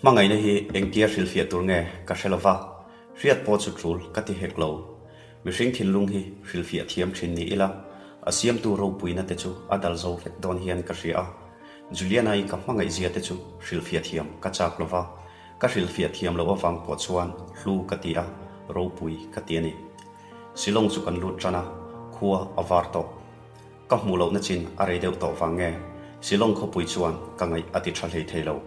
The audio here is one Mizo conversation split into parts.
Hmangaihna hi engtia hrilhfiah tur nge ka hre lova, hriat pawh chu tul ka ti hek lo. Mihring thinlung hi hrilhfiah thiam thin ni ila, a siamtu ropuina te chu a dal zo vek dawn hian ka hria a. Juliana-i ka hmangaih zia te chu hrilhfiah thiam ka chak lova, ka hrilhfiah thiam loh avang pawh chuan hlu ka ti a, ropui ka ti a ni. Shillong chu kan lut tan a, khua a var tawh. Ka hmuh lohna chin a rei deuh tawh vang nge, Shillong khawpui chuan ka ngaih a ti tha hlei thei lo.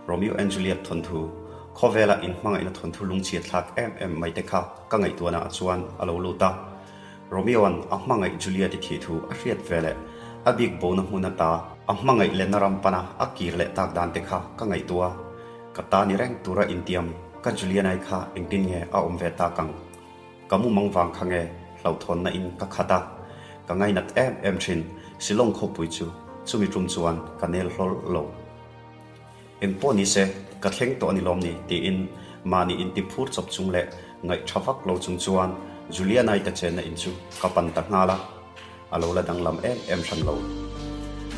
Romeo and Juliet thawnthu, khawvela inhmangaihna thawnthu lungchhiat thlak em em mai te kha ka ngaihtuahna ah chuan a lo lut a. Romeo-a'n a hmangaih Juliet-i thih thu a hriat ve leh a bik bona hmun ata a hmangaih lehna ram pana a kir leh tak dan te kha ka ngaihtuah a. Ka ta ni reng tura intiam ka Juliana-i kha engtin nge a awm ve tak ang? Ka mumang vang kha nge hlauhthawnna in ka khat a, ka ngainat em em thin Shillong khawpui chu chumi tum chuan ka nel hlawl lo. Engpawh ni se ka thleng tawh a ni lawm ni tiin mahni inti phur chawp chung leh ngaih tha vak lo chung chuan Juliana-i te chenna in chu ka pan ta nghal a, a lo la danglam em em hran lo.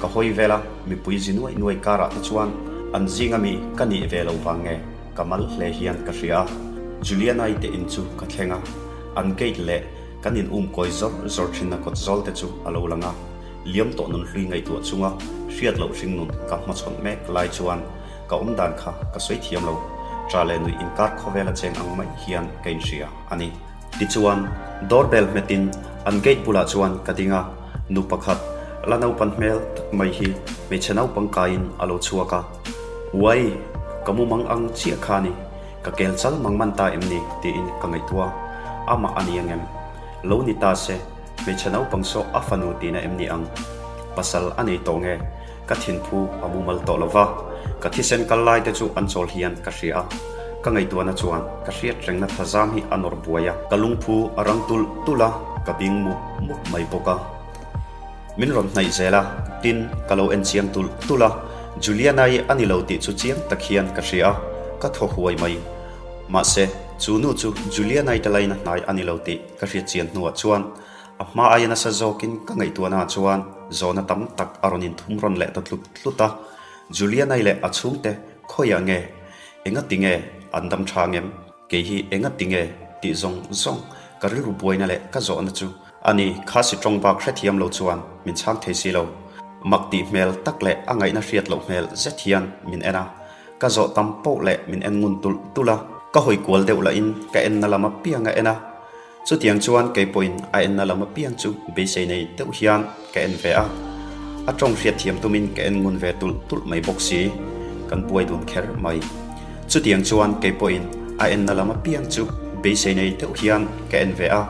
Ka hawi vel a, mipui zi nuai nuai karah te chuan an zinga mi ka nih ve lo vang nge ka mal hle hian ka hria a. Juliana-i te in chu ka thleng a, an gate leh kan in um kawi zawr zawr thinna kawt zawl te chu a lo lang a. Liam tawh nun hlui ngaihtuah chunga hriat loh hring nun ka hmachhawn mek lai chuan ka awm dan kha ka sawi thiam lo. Ṭa leh nuih inkar khawvela cheng ang mai hian ka inhria a ni. Tichuan, doorbell hmetin an gate bulah chuan ka ding a, nu pakhat, la naupan hmel tak mai hi hmeichhe naupang kaiin a lo chhuak a. Uai, ka mumang ang chiah kha a ni, ka kel chal mang man ta em ni? tiin ka ngaihtuah a, amah a ni ang em? Lo ni ta se, hmeichhe naupang saw a fanu tihna em ni ang? Pasal a nei tawh nge? Ka thinphu a mumal tawh lo va, ka thisen kal lai te chu an chawl hian ka hria a, ka ngaihtuahna chuan ka hriat rengna thazam hi a nawr buai a, ka lungphu a rang tulh tulh a, ka bing mup mup mai bawk a. Min rawn hnaih zel a, tin, ka lo en chiang tulh tulh a, Juliana-i a ni lo tih chu chiang tak hian ka hria a, ka thaw huai mai. Mahse, chu nu chu Juliana-i te laina hnai a ni lo tih ka hriat chian hnuah chuan A hma aia nasa zawkin ka ngaihtuahna chuan zawhna tam tak a rawn inthum rawn leh ta tlut tlut a, Juliana-i leh a chhungte khawiah nge, engati nge an dam tha ngem, kei hi engati nge tih zawng zawng ka rilru buaina leh ka zawhna chu a ni, Khasi tawng bak hrethiam lo chuan min chhang thei si lo. Mak tih hmel tak leh a ngaihna hriat loh hmel zet hian min en a, ka zawh tam poh leh min en ngun tulh tulh a, ka hawi kual deuh lahin ka enna lam apiang a en a, Chutiang chuan kei pawhin a enna lam apiang chu beisei nei deuh hian ka en ve a, a tawng hriat thiam tumin ka en ngun ve tulh tulh mai bawk si, kan buai dun kher mai. Chutiang chuan kei pawhin a enna lam apiang chu beisei nei deuh hian ka en ve a,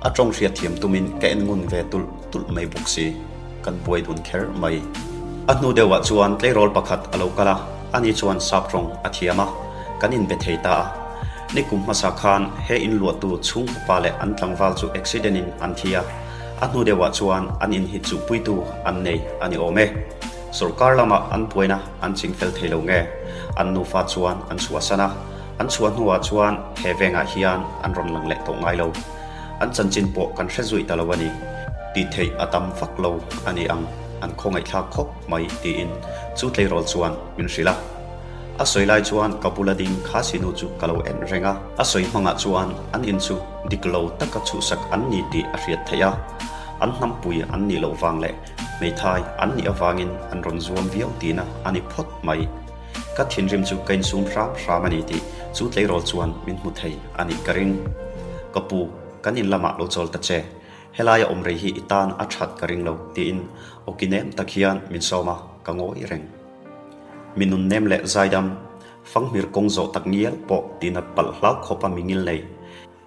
a tawng hriat thiam tumin ka en ngun ve tulh tulh mai bawk si, kan buai dun kher mai. A hnu deuhah chuan tleirawl pakhat a lo kal a, ani chuan sap tawng a thiam a, kan inbe thei ta a. Nikum hmasa khan he in luahtu chhungkaw pa leh an tlangval chu accident in an thi a, a hnu deuhah chuan an in hi chuhpuitu an nei a ni awm e. Sorkar lamah an buaina an ching fel thei lo nge? An nufa chuan an chhuahsan a, an chhuah hnuah chuan he vengah hian an rawn lang leh tawh ngai lo. An chanchin pawh kan hre zuih ta lo a ni. Tih theih a tam vak lo a ni ang, an khawngaihthlak khawp mai tiin chu tleirawl chuan min hrilh a. A sawi lai chuan ka bula ding kha sinu chu ka lo en reng a, a sawi hmangah chuan an in chu dik lo taka chhuhsak an ni tih a hriat theih a, an hnampui an nih loh vang leh hmeithai an nih avangin an rawn zuam viau tihna a ni phawt mai. Ka thinrim chu ka insum hram hram a ni tih chu tleirawl chuan min hmu thei a nih ka ring. Ka pu, kan in lamah lo chawl ta che, helaia awm rei hi i tan a that ka ring lo tiin awki nem tak hian min sawm a, ka ngawi reng. Mi nunnem leh zaidam, fanghmir kawng zawh tak ngial pawh tina palh hlau khawpa mi ngil nei.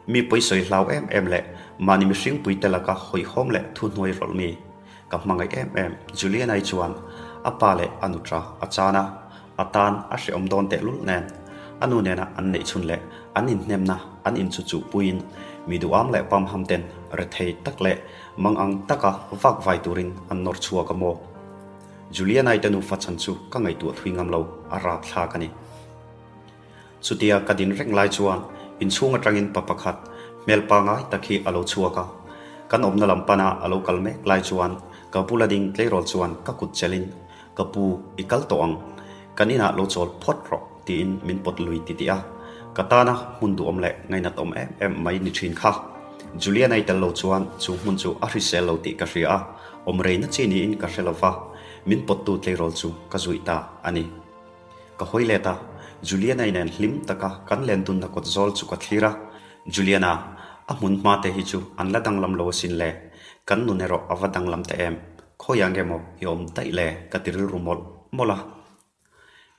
Mi pawisawi hlau em em leh mahni mihringpuite laka hawihhawm leh thuhnuai rawlh mi. Ka hmangaih em em, Juliana-i chuan a pa leh a nutra a chan a, a tan a hrehawm dawn tehlul nen a nu nena an neih chhun leh an inhnemna an inchu chuhpuiin mi duham leh pamham ten rethei tak leh mangang taka vak vai turin an nawr chhuak a maw? Juliana-i te nufa chhan chu ka ngaihtuah thui ngam lo, a rap thlak a ni. Chutia ka din reng lai chuan inchhung atangin pa pakhat hmel pangai tak hi a lo chhuak a, kan awmna lam pana a lo kal mek lai chuan ka bula ding tleirawl chuan ka kut chelhin, Ka pu, i kal tawh ang, kan inah lo chawl phawt rawh. tiin min pawt lui titih a. Ka tana hmun duhawm leh ngainat awm em em mai ni thin kha. Juliana-i tel lo chuan chu hmun chu a hrisel lo tih ka hria a, awm reina chi niin ka hre lo va, min pawttu tleirawl chu ka zuih ta a ni. Ka hawi let a, Juliana-i nen hlim taka kan len dunna kawt zawl chu ka thlir a, Juliana, a hmun hma te hi chu an la danglam lo asin le, kan nun erawh a va danglam ta em, khawiah nge maw i awm daih le ka ti rilru mawlh mawlh a.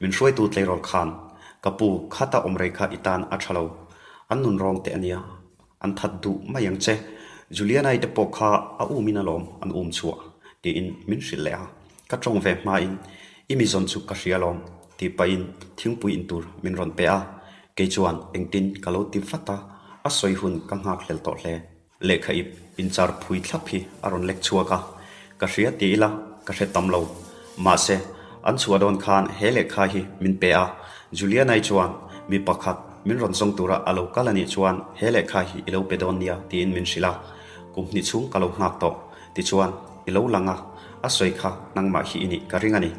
Min hruaitu tleirawl khan, Ka pu, khata awm rei kha i tan a tha lo, an nun rawng teh a nia, an that duh mai ang che, Juliana-i te pawh kha a umin alawm an um chhuah, tiin min hrilh leh a. Ka tawng ve hmain, I mi zawn chu ka hria alawm, tih pahin thingpui in tur min rawn pe a. Kei chuan engtin ka lo ti vat a, a sawi hun ka nghak hlel tawh hle. Lehkha ip inchar phui thlap hi a rawn lek chhuak a, ka hria ti ila ka hre tam lo. Mahse, an chhuah dawn khan he lehkha hi min pe a, Juliana-i chuan mi pakhat min rawn zawng tura a lo kal a nih chuan he lehkha hi i lo pe dawn nia tiin min hrilh a, kum hnih chhung ka lo nghak tawh. Tichuan, i lo lang a, a sawi kha nangmah hi i nih ka ring a ni.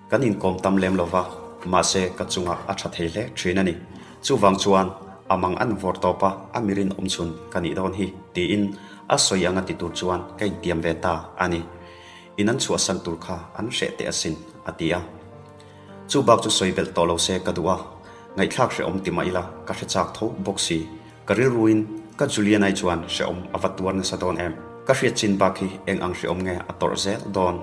Kan inkawm tam lem lo va, mahse ka chungah a tha thei hle thin a ni. Chuvang chuan a mang an vawr tawp a, a mirin awm chhun ka nih dawn hi, tiin a sawi anga ti tur chuan ka intiam ve ta a ni. In an chhuahsan tur kha an hreh teh asin, a ti a. Chu bak chu sawi belh tawh lo se ka duh a, ngaihthlak hrehawm ti mah ila ka hre chak tho bawk si. Ka rilruin ka Julian-ai chuan hrehawm a va tuar nasa dawn em? Ka hriat chin bak hi eng ang hrehawm nge a tawrh zel dawn?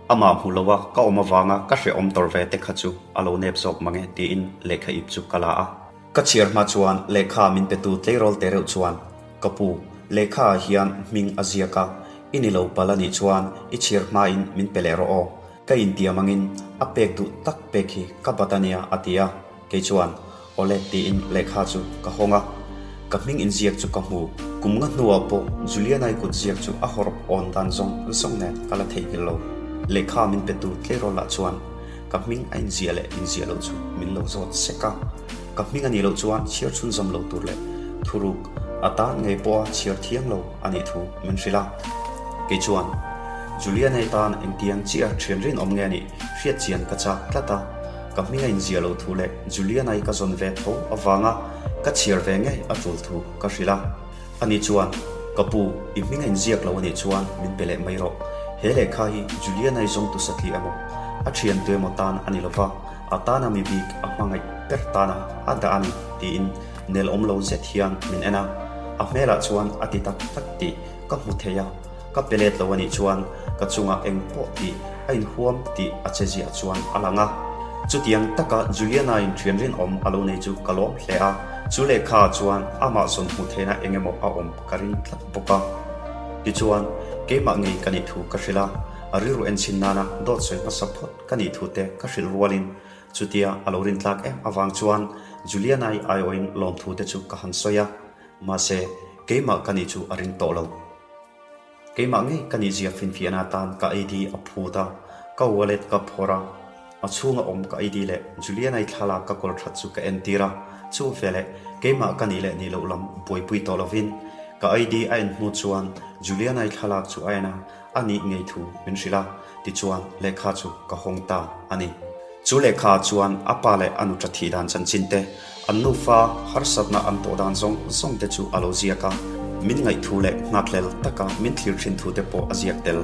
Amah hmu lo a, ka awm avanga ka hrehawm tawrh ve te kha chu a lo nep zawk mang e tiin lehkha ip chu ka la a. Ka chhiar hma chuan lehkha min petu tleirawl te reuh chuan, Ka pu, lehkha ah hian hming a ziak a, i ni lo pal a nih chuan i chhiar hmain min pe leh rawh aw. Ka intiam angin a pek duh tak pek hi ka bat a nia a ti a. Kei chuan, Awle tiin lehkha chu ka hawng a, ka hming inziak chu ka hmu. Kum nga hnuah pawh Juliana-i kut ziak chu a hawrh awn dan zawng zawng nen ka la theihnghilh lo. Lehkha min petu tleirawl lah chuan ka hming a inziah leh inziah loh chu min lo zawt sek a. Ka hming a nih loh chuan chhiar chhunzawm lo tur leh thuruk a tan ngei pawha chhiar thiang lo a nih thu min hrilh a. Kei chuan, Juliana-i tan engtiang chiah thian rinawm nge a nih hriatchian ka chak tlat a. Ka hming a inziah loh thu leh Juliana-i ka zawn ve tho avanga ka chhiar ve ngei a tul thu ka hrilh a. Ani chuan, Ka pu, i hming a inziak lo anih chuan min pe leh mai rawh. He lehkha hi Juliana-i zawngtu satliah emaw, a thiantu emaw tan a ni lova, a tana mi bik a hmangaih ber tana a dah a ni, tiin nel awm lo zet hian min en a. A hmelah chuan a ti tak tak tih ka hmu thei a. Ka pe let lo anih chuan ka chungah eng pawh tih a inhuam tih a che ziah chuan a lang a. Chutiang taka Juliana-in thian rinawm a lo nei chu ka lawm hle a, chu lehkha ah chuan amah zawn hmuh theihna eng emaw a awm ka ring tlat bawk a. Tichuan, keimah ngei ka nih thu ka hrilh a, a rilru enchhin nana dawt sawi hmasa phawt ka nih thu te ka hrilh rualin chutia a lo rintlak em avang chuan Juliana-i aiawhin lawmthu te chu ka han sawi a, mahse, keimah ka nih chu a ring tawh lo. Keimah ngei ka nihzia finfiahna atan ka ID a phut a, ka wallet ka phawrh a, a chhunga awm ka ID leh Juliana-i thlalak ka kawl that chu ka entir a, chu veleh keimah ka nih leh nih loh lam buaipui tawh lovin ka ID a en hnu chuan Juliana-i thlalak chu a en a, a nih ngei thu min hrilh a, tichuan lehkha chu ka hawng ta a ni. Chu lehkha ah chuan a pa leh a nuṭa thih dan chanchin te, an nufa harsatna an tawh dan zawng zawng te chu a lo ziak a, min ngaih thu leh nghakhlel taka min thlir thin thu te pawh a ziak tel.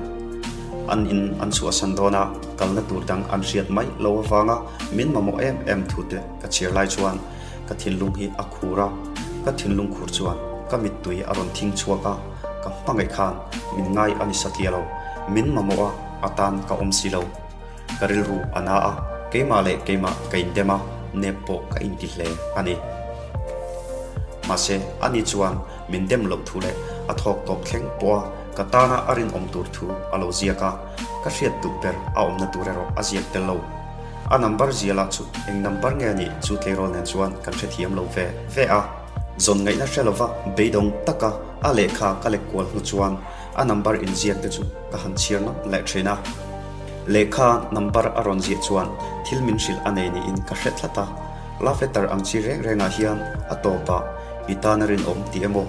An in an chhuahsan dawn a, kalna tur dang an hriat mai lo avanga min mamawh em em thu te ka chhiar lai chuan ka thinlung hi a khur a, ka thinlung khur chuan ka mittui a rawn thing chhuak a, ka hmangaih khan min ngai a ni satliah lo, min mamawh a, a tan ka awm si lo. Ka rilru a na a, keimah leh keimah ka indem a, nep pawh ka inti hle a ni. Mahse, ani chuan min dem loh thu leh a thawk tawp thleng pawha ka tana a rinawm tur thu a lo ziak a, ka hriat duh ber a awmna tur erawh a ziak tel lo. A number zia lah chu eng number nge anih chu tleirawl nen chuan kan hrethiam lo ve ve a. Zawn ngaihna hre lova beidawng taka a lehkha ka lek kual hnu chuan a number inziak te chu ka han chhiar nawk leh thin a. Lehkha number a rawn ziah chuan thil min hrilh a nei niin ka hre tlat a, love letter ang chi reng rengah hian a tawpah i tan a rinawm tih emaw,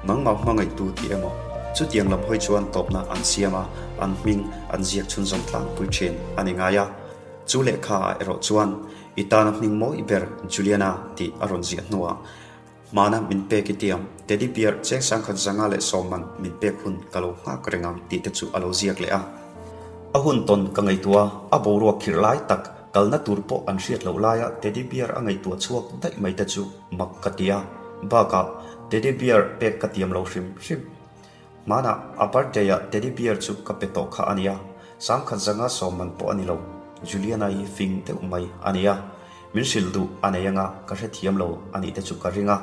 nangmah hmangaihtu tih emaw, chutiang lam hawi chuan tawpna an siam a, an hming an ziak chhunzawm tlangpui thin a ni ngai a. Chu lehkha ah erawh chuan. I tana hming mawi ber Juliana tih a rawn ziah hnuah Hmana min pek i tiang, Teddy bear cheng sangkhat 110 man min pek hun ka lo nghak reng ang tih te chu a lo ziak leh a. A hun tawn ka ngaihtuah a, a boruak khirh lai tak, kalna tur pawh an hriat loh laia Teddy bear a ngaihtuah chhuak daih mai te chu mak ka ti a, bakah Teddy bear pek ka tiam lo hrim hrim. Hmanah a birthday ah teddy bear chu ka pe tawh kha a nia, 1110 man pawh a ni lo, Juliana hi fing deuh mai a nia, min hrilh duh a nei anga ka hrethiam lo a nih te chu ka ring a.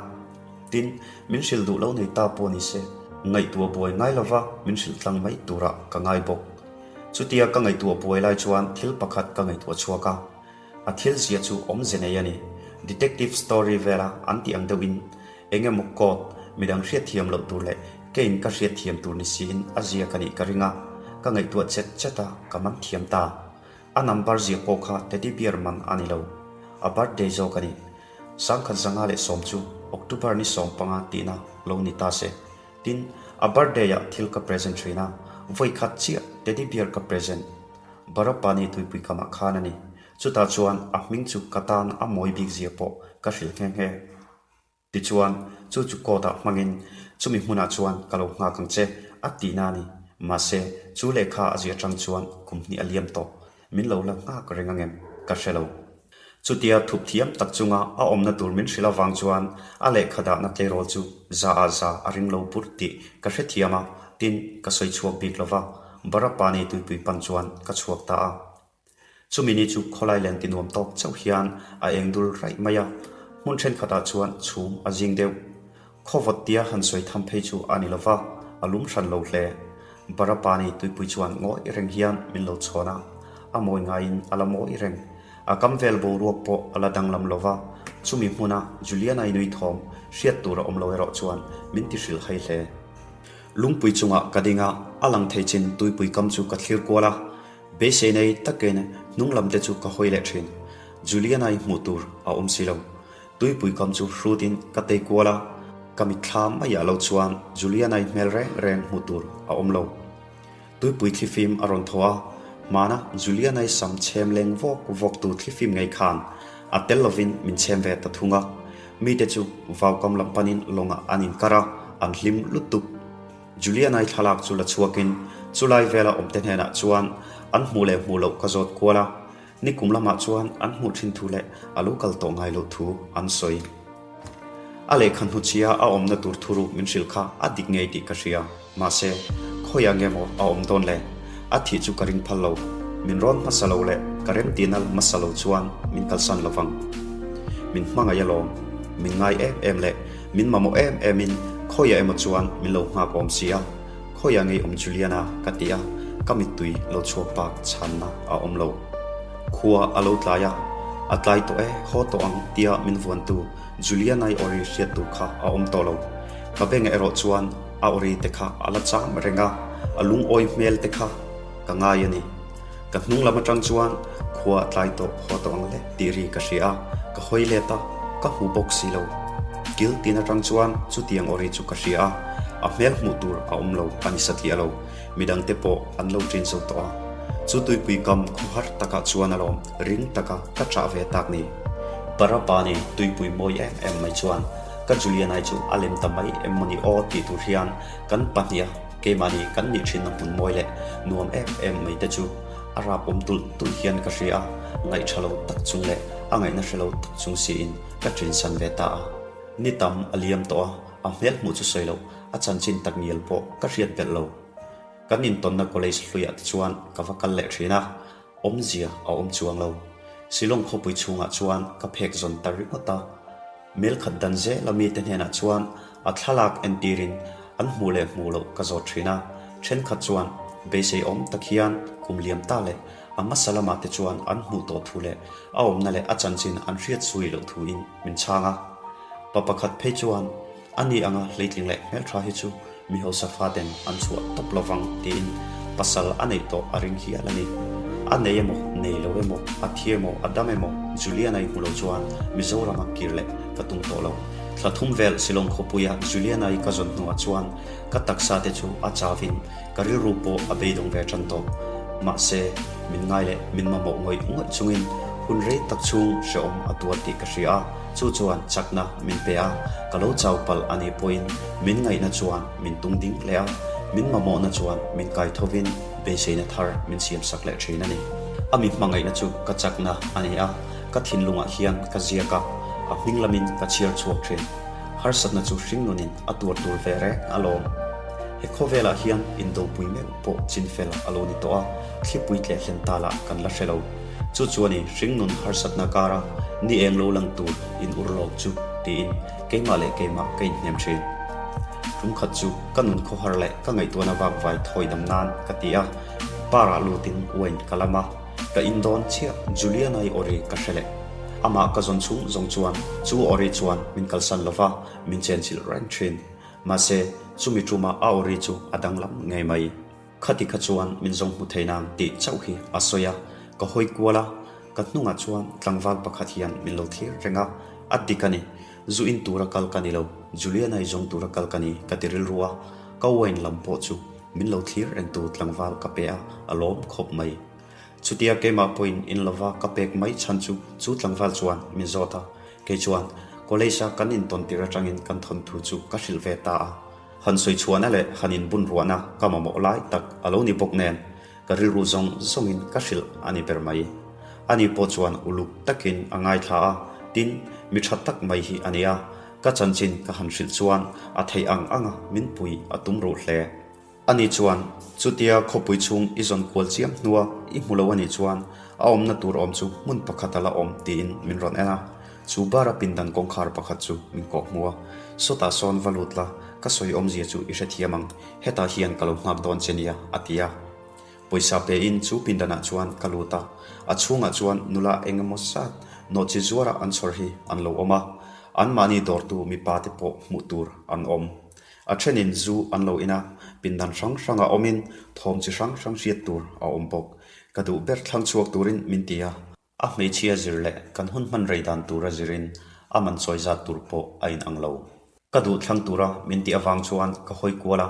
Tin, min hrilh duh lo nei ta pawh ni se, ngaihtuah buai ngai lova min hrilh tlang mai turah ka ngai bawk. Chutia ka ngaihtuah buai lai chuan thil pakhat ka ngaihtuah chhuak a, A thil zia chu awmze nei a ni. Detective story vela an tih ang deuhin eng emaw code midang hriatthiam loh tur leh keiin ka hriatthiam tur ni siin a ziak a nih ka ring a, ka ngaihtuah chet chet a, ka man thiam ta. A number ziak pawh kha teddy bear man a ni lo. A birthday zawk a ni. 1110 chu October ni 15 tihna lo ni ta se. Tin, a birthday ah thil ka present thin a, vawi khat chiah teddy bear ka present. Barapani tuipui kamah khan a ni. Chutah chuan a hming chu ka tan a mawi bik zia pawh ka hrilh nghe nghe. Tichuan, chu chu court ah hmangin chumi hmunah chuan ka lo nghak ang che a tihna a ni. Mahse, chu lehkha a zia tang chuan kum hnih a liam tawh. Min lo la nghak reng angem? Ka hre lo. Chutia thup thiam tak chunga a awmna tur min hrilh avang chuan a lehkha dahna tleirawl chu za ah za a ring lo bur tih ka hrethiam a, tin, ka sawi chhuak bik lo va, Barapani tuipui pan chuan ka chhuak ta a. Chumi ni chu khawlai len ti nuam tawk chauh hian a eng dul raih mai a, hmun thenkhatah chuan chhum a zing deuh. Khawvawt tia han sawi tham phei chu a ni lo va, a lum hran lo hle. Barapani tuipui chuan ngawi reng hian min lo chhawn a, a mawi ngaiin a la mawi reng. A kam vel boruak pawh a la danglam lo va, chumi hmuna Juliana-i nui thawm hriat tur a awm lo erawh chuan min ti hrilh hai hle. Lungpui chungah ka ding a, a lang thei chin tuipui kam chu ka thlir kual a, beisei nei takin hnung lam te chu ka hawi leh thin. Juliana-i hmuh tur a awm si lo. Tuipui kam chu hrutin ka tei kual a, ka mitthla maiah lo chuan Juliana-i hmel reng reng hmuh tur a awm lo. Tuipui thlifim a rawn thaw a, hmana Juliana-i sam chhem leng vawk vawk tu thlifim ngei khan a tel lovin min chhem ve ta thung a. Mite chu vaukam lam panin lawngah an inkar a, an hlim lutuk. Juliana-i thlalak chu la chhuakin chulai vela awmte hnenah chuan an hmuh leh hmuh loh ka zawt kual a. Nikum lamah chuan an hmuh thin thu leh a lo kal tawh ngai loh thu an sawi. A lehkha hnuchhia a awmna tur thuruk min hrilh kha a dik ngei tih ka hria. Mahse, khawiah nge maw a awm dawn le? A thih chu ka ring phal lo. Min rawn hmasa lo leh ka remtihna la hmasa lo chuan min kalsan lo vang. Min hmangaih alawm. Min ngai em em leh min mamawh em emin khawiah emaw chuan min lo nghak awm si a. Khawiah ngei awm Juliana? ka ti a, ka mittui lo chhuak bak chhanna a awm lo. Khua a lo tlai a, a tlai tawh e, haw tawh ang tia min vuantu Juliana-i awri hriat tur kha a awm tawh lo. Ka bengah erawh chuan a awri te kha a la cham reng a, a lungawi hmel te kha ka ngai a ni. Ka hnung lam atang chuan khua a tlai tawh haw tawh ang le tih ri ka hria a, ka hawi let a, ka hmu bawk si lo. Kil tin atang chuan chutiang aw ri chu ka hria a, a hmel hmuh tur a awm lo a ni satliah lo, midangte pawh an lo ṭin zo tawh a. Chu tuipui kam khawhar takah chuan alawm ring taka ka ṭah ve tak ni. Barabani tuipui mawi em em mai chuan ka Juliana-i chu a lem ta mai em maw ni aw tih tur hian kan pahniha Keimahni kan nih thinna hmun mawi leh nuam em em mai te chu a rap awm tulh tulh hian ka hria a, ngaihṭha lo tak chung leh a ngaihna hre lo tak chung siin ka ṭinsan ve ta a. Ni tam a liam tawh a, a hmel hmuh chu sawi loh, a chanchin tak ngial pawh ka hriat belh lo. Kan intawnna college hluiah te chuan ka va kal leh ṭhin a, Awmzia a awm chuang lo. Shillong khawpui chhungah chuan ka phek zawn ta ringawt a. Mel khat dan zela mite hnenah chuan a thlalak entirin an hmuh leh hmuh loh ka zawt thin a. Thenkhat chuan beisei awm tak hian kum liam ta leh a hmasa lamah te chuan an hmuh tawh thu leh a awmna leh a chanchin an hriat zui loh thuin min chhang a. Pa pakhat phei chuan A ni anga hleitling leh hmeltha hi chu mi hausa faten an chhuah tawp lo vang tiin pasal a neih tawh a ring hial a ni. A nei emaw, nei lo emaw, a thi emaw, a dam emaw, Juliana-i hmu lo chuan Mizorama kir leh ka tum tawh lo. Thla thum vel Shillong khawpuia Juliana-i ka zawn hnuah chuan ka taksa te chu a chavin ka rilru pawh a beidawng ve tan tawh. Mahse, min ngai leh min mamawh ngawih ngawih chungin. Hun rei tak chhung hrehawm a tuar tih ka hria a, chu chuan chakna min pe a, ka lo chau palh a nih pawhin min ngaihna chuan min tung ding leh a, min mamawhna chuan min kai thovin beiseina thar min siamsak leh thin a ni. A mi hmangaihna chu ka chakna a ni a, ka thinlungah hian ka ziak a, a hming lamin ka chhiar chhuak thin. Harsatna chu hringnunin a tuar tur ve reng alawm. He khawvelah hian indopui meuh pawh chinfel a lo ni tawh a, thlipui tleh hlen ta lah kan la hre lo. Chu chuan i hringnun harsatna kara ni eng lo lang tur in ur lawk chu tiin keimah leh keimah ka inhnem thin. Tum khat chu ka nun khawhar leh ka ngaihtuahna vak vai thawi dam nan ka ti a, bar ah lutin wine ka lam a, ka in dawn chiah Juliana-i awri ka hre leh. Amah ka zawn chhung zawng chuan chu awri chuan min kalsan lova min chenchilh reng thin. Mahse, chumi tuma a awri chu a danglam ngei mai. Khati kha chuan min zawng hmu thei nang tih chauh hi a sawi a, ka hawi kual a, ka hnungah chuan tlangval pakhat hian min lo thlir reng a, a dik a ni, zu in tura kal ka ni lo, Juliana-i zawng tura kal ka ni ka ti rilru a, ka wine lam pawh chu min lo thlir rengtu tlangval ka pe a, a lawm khawp mai. Chutia keimah pawhin in lova ka pek mai chhan chu chu tlangval chuan min zawt a, kei chuan college-a kan intawn tir atangin kan thawnthu chu ka hrilh ve ta a. Han sawi chhuahna leh han inbun ruahna ka mamawh lai tak a lo ni bawk nen, ka rilru zawng zawngin ka hrilh a ni ber mai. Ani pawh chuan uluk takin a ngaithla a, tin, mi tha tak mai hi a ni a, ka chanchin ka han hrilh chuan a theih ang anga min pui a tum ruh hle. Ani chuan, Chutia khawpui chhung i zawn kual chiam hnua i hmu lo anih chuan a awmna tur awm chu hmun pakhat a la awm tiin min rawn en a. Chu bara pindan kawngkhar pakhat chu min kawh hmu a, Sawtah sawn va lut la, ka sawi awmzia chu i hrethiam ang, hetah hian ka lo nghak dawn che nia, a ti a. Pawisa pein chu pindanah chuan ka lut a, a chhungah chuan nula eng emaw zat nawhchi zuara an chhawr hi an lo awm a, anmahni dawrtu mipa te pawh hmuh tur an awm. A thenin zu an lo in a, pindan hrang hranga awmin thawm chi hrang hrang hriat tur a awm bawk. Ka duh ber thlang chhuak turin min ti a. A hmeichhia zir leh kan hun hman rei dan tura zirin a man chawi zat tur pawh a inang lo. Ka duh thlang tura min tih avang chuan ka hawi kual a,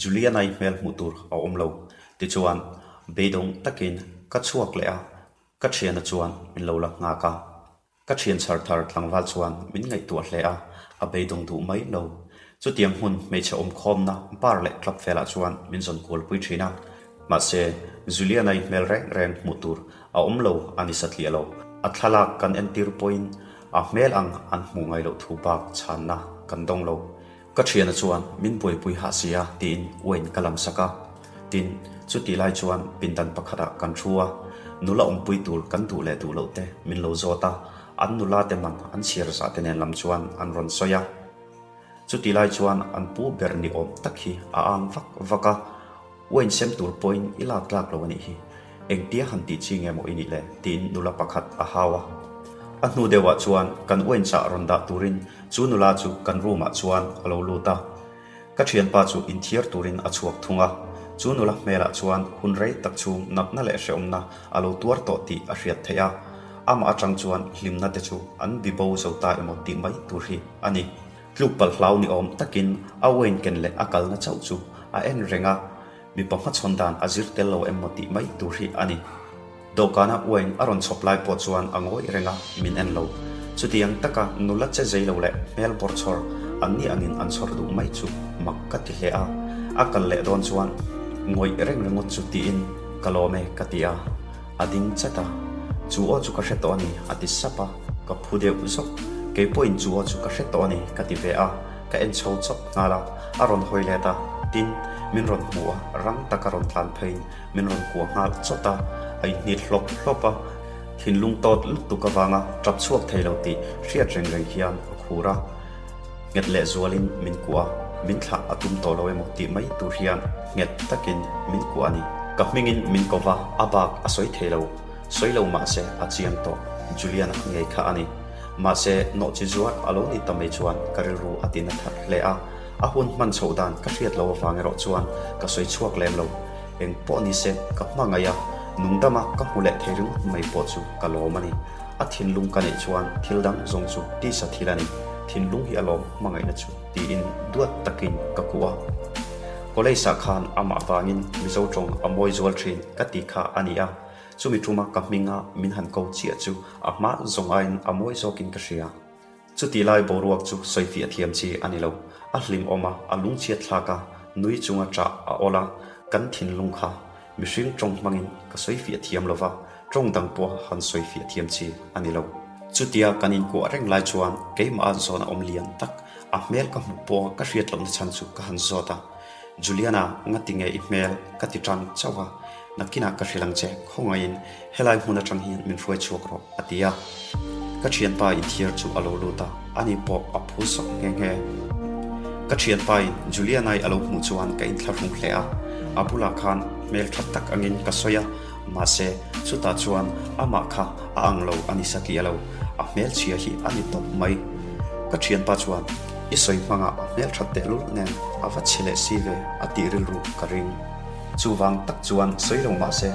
Juliana-i hmel hmuh tur a awm lo. Tichuan, beidawng takin ka chhuak leh a, ka thiana chuan min lo la nghak a. Ka thian chhar thar tlangval chuan min ngaihtuah hle a, a beidawng duh mai lo. Chutiang hmun hmeichhe awmkhawmna bar leh club velah chuan min zawn kualpui thin a. Mahse, Juliana-i hmel reng reng hmuh tur a awm lo a ni satliah lo. A thlalak kan entir pawhin a hmel ang an hmuh ngai loh thu bak chhanna kan dawng lo. Ka thiana chuan min buaipui hah si a tiin wine ka lam sak a. Tin, chutih lai chuan pindan pakhatah kan thu a, nula awmpui tur kan duh leh duh loh te min lo zawt a, an nula te man an chhiar zah te nen lam chuan an rawn sawi a. Chutih lai chuan an pu ber ni awm tak hi a ang vak vak a, wine sem tur pawhin i lak tlak lo a nih hi, engtia han tih chi nge maw i nih le? tiin nula pakhat a hau a. A hnu deuhah chuan kan wine chah rawn dah turin chu nula chu kan room ah chuan a lo lut a. Ka thianpa chu inthiar turin a chhuak thung a, chu nula hmelah chuan hun rei tak chhung natna leh hrehawmna a lo tuar tawh tih a hriat theih a, amah atang chuan hlimna te chu an bibo zo ta emaw tih mai tur hi a ni. Tluk palh hlau ni awm takin a wine ken leh a kalna chauh chu a en reng a, mipa hmachhawn dan a zir tel lo emaw tih mai tur hi a ni. Dawhkana wine a rawn chhawp lai pawh chuan a ngawi reng a, min en lo. Chutiang taka nula che zei lo leh hmel bawr chhawr an ni angin an chhawr duh mai chu mak ka ti hle a. A kal leh dawn chuan ngawih reng ringawt chu tiin ka lawm e ka ti a. A ding chat a, Chu aw chu ka hre tawh a ni a ti sap a, ka phu deuh zawk. Kei pawhin chu aw chu ka hre tawh a ni ka ti ve a, ka en chho chawp nghal a, a rawn hawi let a, tin, min rawn hmu a, rang taka rawn tlan pheiin Min rawn kuah nghal chawt a, a inhnit hlawp hlawp a, thinlung tawt lutuk avanga tap chhuak thei lo tih hriat reng reng hian a khur a. Nghet leh zualin min kuah a, min thlah a tum tawh lo emaw tih mai tur hian nghet takin min kuah a ni. Ka hmingin min ko va, a bak a sawi thei lo. Sawi lo mahse a chiang tawh, Juliana ngei kha a ni. Mahse nawhchi zuar a lo ni ta mai chuan ka rilru a tina thar hle a, a hun hman chhoh dan ka hriat lo avang erawh chuan ka sawi chhuak lem lo. Eng pawh ni se, ka hmangaih a, nungdama ka hmu leh thei ringawt mai pawh chu ka lawm a ni. A thinlung ka neih chuan thil dang zawng chu tisa thil a ni. Thinlung hi a lawm hmangaihna chu tiin duat takin ka kuh a. College ah khan amah vangin Mizo tawng a mawi zual thin ka ti kha a ni a. Chumi ṭuma ka hminga min han ko chiah chu a hma zawng aiin a mawi zawkin ka hria. Chuti lai boruak chu sawifiah thiam chi a ni lo. A hlim awm a, a lungchhiat thlak a, nui chunga ṭah a awl a, kan thinlung kha mihring ṭawng hmangin ka sawifiah thiam lo va, ṭawng dang pawha han sawifiah thiam chi a ni lo. Chutia kan inkuah reng lai chuan keimah zawn a awm lian tak, a hmel ka hmuh pawha ka hriat lohna chhan chu ka han zawt a. Juliana, ngati nge i hmel? ka ti ṭang chauh a. Nakinah ka hrilh ang che, khawngaihin helai hmun aṭang hian min hruai chhuak rawh, a ti a. Ka ṭhianpa inthiar chu a lo lut a, ani pawh a phu sawk nghe nghe. Ka ṭhianpain Juliana-i a lo hmuh chuan ka inthlahrung hle a, a bulah khan hmel ṭha tak angin ka sawi a, mahse chutah chuan amah kha a ang lo a ni satliah lo, a hmelchhia hi a ni tawp mai. Ka ṭhianpa chuan, I sawi hmangah a hmelṭhat tehlul nen a va chhe leh si ve, a tih rilru ka ring. Chuvang tak chuan sawi lo mah se,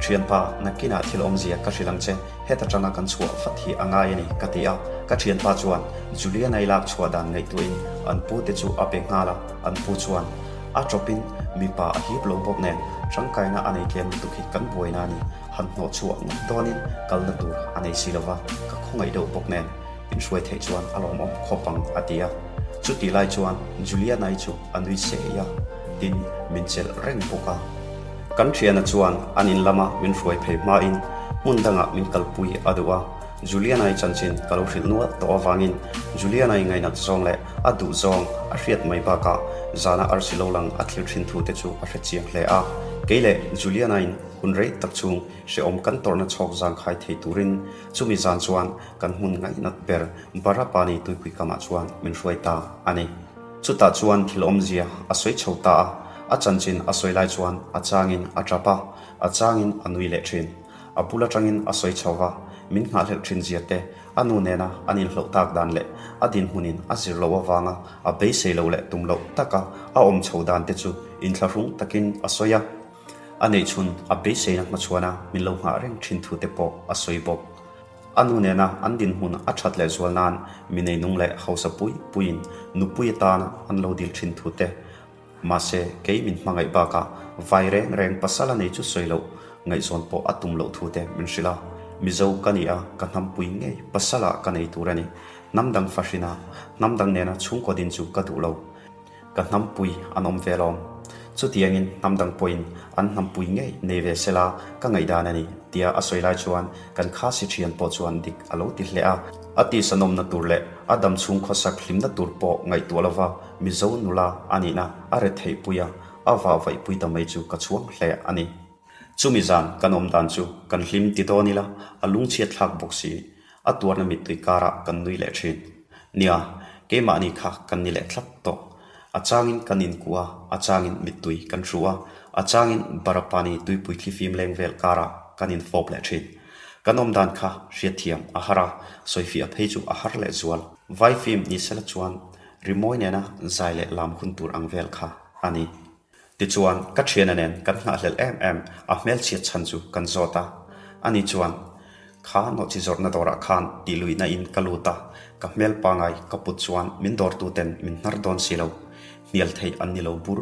Thianpa, nakinah thil awmzia ka hrilh ang che, heta tanga kan chhuah vat hi a ngai a ni, ka ti a. Ka thianpa chuan Juliana-i lak chhuah dan ngaihtuahin an pu te chu a pe nghal a, an pu chuan a tawpin mipa a hip lo bawk nen tangkaina a nei tlem lutuk hi kan buaina a ni, han hnawh chhuah ngawt dawnin kalna tur a nei si lova, ka khawngaih deuh bawk nen inhruai theih chuan a lawmawm khawp ang, a ti a. Chutih lai chuan Juliana-i chu a nui sei a, tin min chelh reng bawk a. Kan thiana chuan an in lama min hruai phei hmain hmun dangah min kalpui a duh a, Juliana-i chanchin ka lo hrilh nual tawh avangin Juliana-i ngainat zawng leh a duh zawng a hriat mai bakah zana arsi lo lang a thlir thin thu te chu a hre chiang hle a. Kei leh Juliana-in hun rei tak chhung hrehawm kan tawrhna chhawk zangkhai thei turin chumi zan chuan kan hmun ngaihnat ber Barapani tuipui kamah chuan min hruai ta a ni. Chutah chuan thil awmzia a sawi chho ta a, a chanchin a sawi lai chuan a changin a tap a, a changin a nui leh thin. A bul atangin a sawi chho va, min nghahhlelh thin zia te, a nu nena an inhloh tak dan leh a dinhmunin a zir loh avanga a beisei loh leh tum loh taka a awm chho dan te chu inthlahrung takin a sawi a. A neihchhun a beiseina hmachhuana min lo nghah reng thin thu te pawh a sawi bawk. A nu nena an dinhmun a that leh zual nan mi neinung leh hausa pui puiin nupui atana an lo dil thin thu te. Mahse, kei min hmangaih bakah vai reng reng pasal a nei chu sawi loh, ngaihzawn pawh a tum loh thu te min hrilh a. Mizo ka ni a, ka hnampui ngei pasalah ka nei tur a ni. Hnam dang fahrina, hnam dang nena chhungkaw din chu ka duh lo. Ka hnampui an awm ve alawm. Chutiangin hnam dang pawhin an hnampui ngei nei ve sela ka ngaihdan a ni, tia a sawi lai chuan kan Khasi thian pawh chuan dik a lo ti hle a. A tisa nawmna tur leh a dam chhung khawsak hlimna tur pawh ngaihtuah lova Mizo nula a nihna a retheihpui a, a vahvaihpui ta mai chu ka chhuang hle a ni. Chumi zan kan awm dan chu kan hlim ti dawn ila a lungchhiat thlak bawk si. A tuarna mittui karah kan nui leh thin. Nia, keimahni kha kan ni leh tlat tawh. A changin kan inkuh a, a changin mittui kan hru a, a changin Barapani tuipui thlifim leng vel karah kan infawp leh thin. Kan awm dan kha hriatthiam a har a, sawifiah phei chu a har leh zual. Vaifim ni sela chuan rimawi nena zai leh lam hun tur ang vel kha a ni. Tichuan, ka thiana nen kan nghahhlelh em em a hmelchhiat chhan chu kan zawt a. Ani chuan, Kha nawhchi zawrhna dawrah khan tih luihna in ka lut a, ka hmel pangai ka put chuan min dawrtu ten min hnar dawn si lo. Hnial theih an ni lo bur.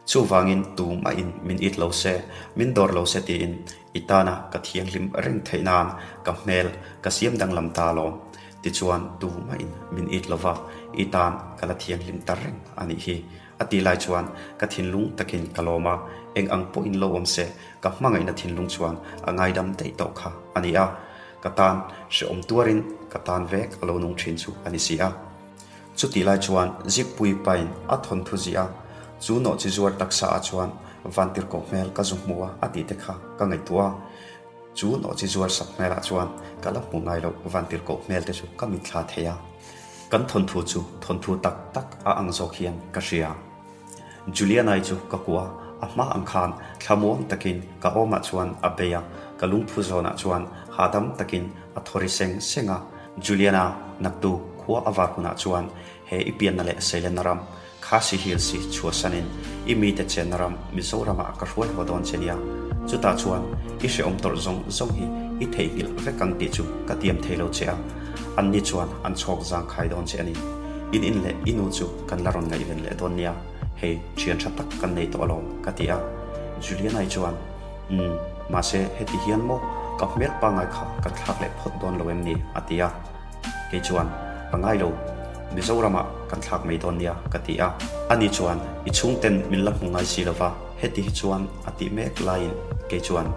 Chuvangin tumahin min it lo se, min dawr lo se tiin i tana ka thianghlim reng theih nan ka hmel ka siam danglam ta alawm. Tichuan tumahin min it lo va, i tan ka la thianghlim ta reng a nih hi. A tih lai chuan ka thinlung takin ka lawm a, eng ang pawhin lo awm se, ka hmangaihna thinlung chuan a ngaidam daih tawh kha a ni a, ka tan hrehawm tuarin ka tan vek a lo nung thin chu a ni si a. Chutih lai chuan Zikpui pain a thawnthu zih a, chu nawhchi zuar taksa ah chuan vantirhkoh hmel ka zu hmu a a tih te kha ka ngaihtuah a, chu nawhchi zuar sak hmelah chuan ka la hmu ngai loh vantirhkoh hmel te chu ka mitthla thei a. Kan thawnthu chu thawnthu tak tak a ang zawk hian ka hria. Juliana-i chu ka kuah a, a hma ang khan thlamuang takin ka awmah chuan a bei a, ka lungphu zawnah chuan hahdam takin a thaw ri seng seng a. Juliana, naktu khua a var hunah chuan he i pianna leh seilenna ram Khasi Hills hi chhuahsanin i mite chenna ram Mizoramah ka hruai haw dawn che nia. Chutah chuan i hrehawm tawrh zawng zawng hi i theihnghilh vek ang tih chu ka tiam thei lo che a, anni chuan an chhawk zangkhai dawn che a ni. In in leh i nu chu kan la rawn ngaihven leh dawn nia, hei thian tha tak kan nei tawh alawm ka ti a. Juliana-i chuan, Umm. Mahse, heti hian maw ka hmel pangngai kha kan thlak leh phawt dawn lo em ni? a ti a. Kei chuan, A ngai lo, Mizoramah kan thlak mai dawn nia, ka ti a. Ani chuan, I chhungten min la hmu ngai si lo va, heti hi chuan a tih mek laiin kei chuan,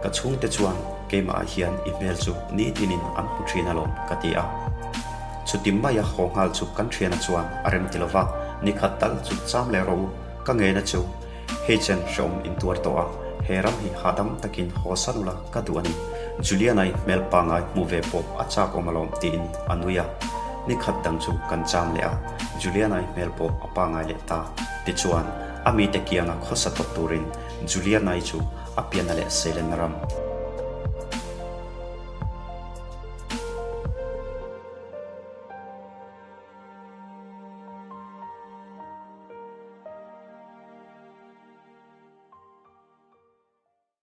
Ka chhungte chuan keimahah hian i hmel chu nitinin an hmu thin alawm, ka ti a. Chuti maia haw nghal chu kan thiana chuan a rem ti lo va, Nikhat tal chu cham leh rawh u, ka ngeina chu Hei chen hreawm in tuar tawh a, he ram hi hahdam takin haw san ula ka duh a ni. Juliana-i hmel pangai hmuh ve pawh a chak awm alawm tiin a nui a. Ni khat dang chu kan cham leh a, Juliana-i hmel pawh a pangai leh ta. Tichuan, a mite kianga khawsa tawh turin Juliana-i chu a pianna leh seilenna ram.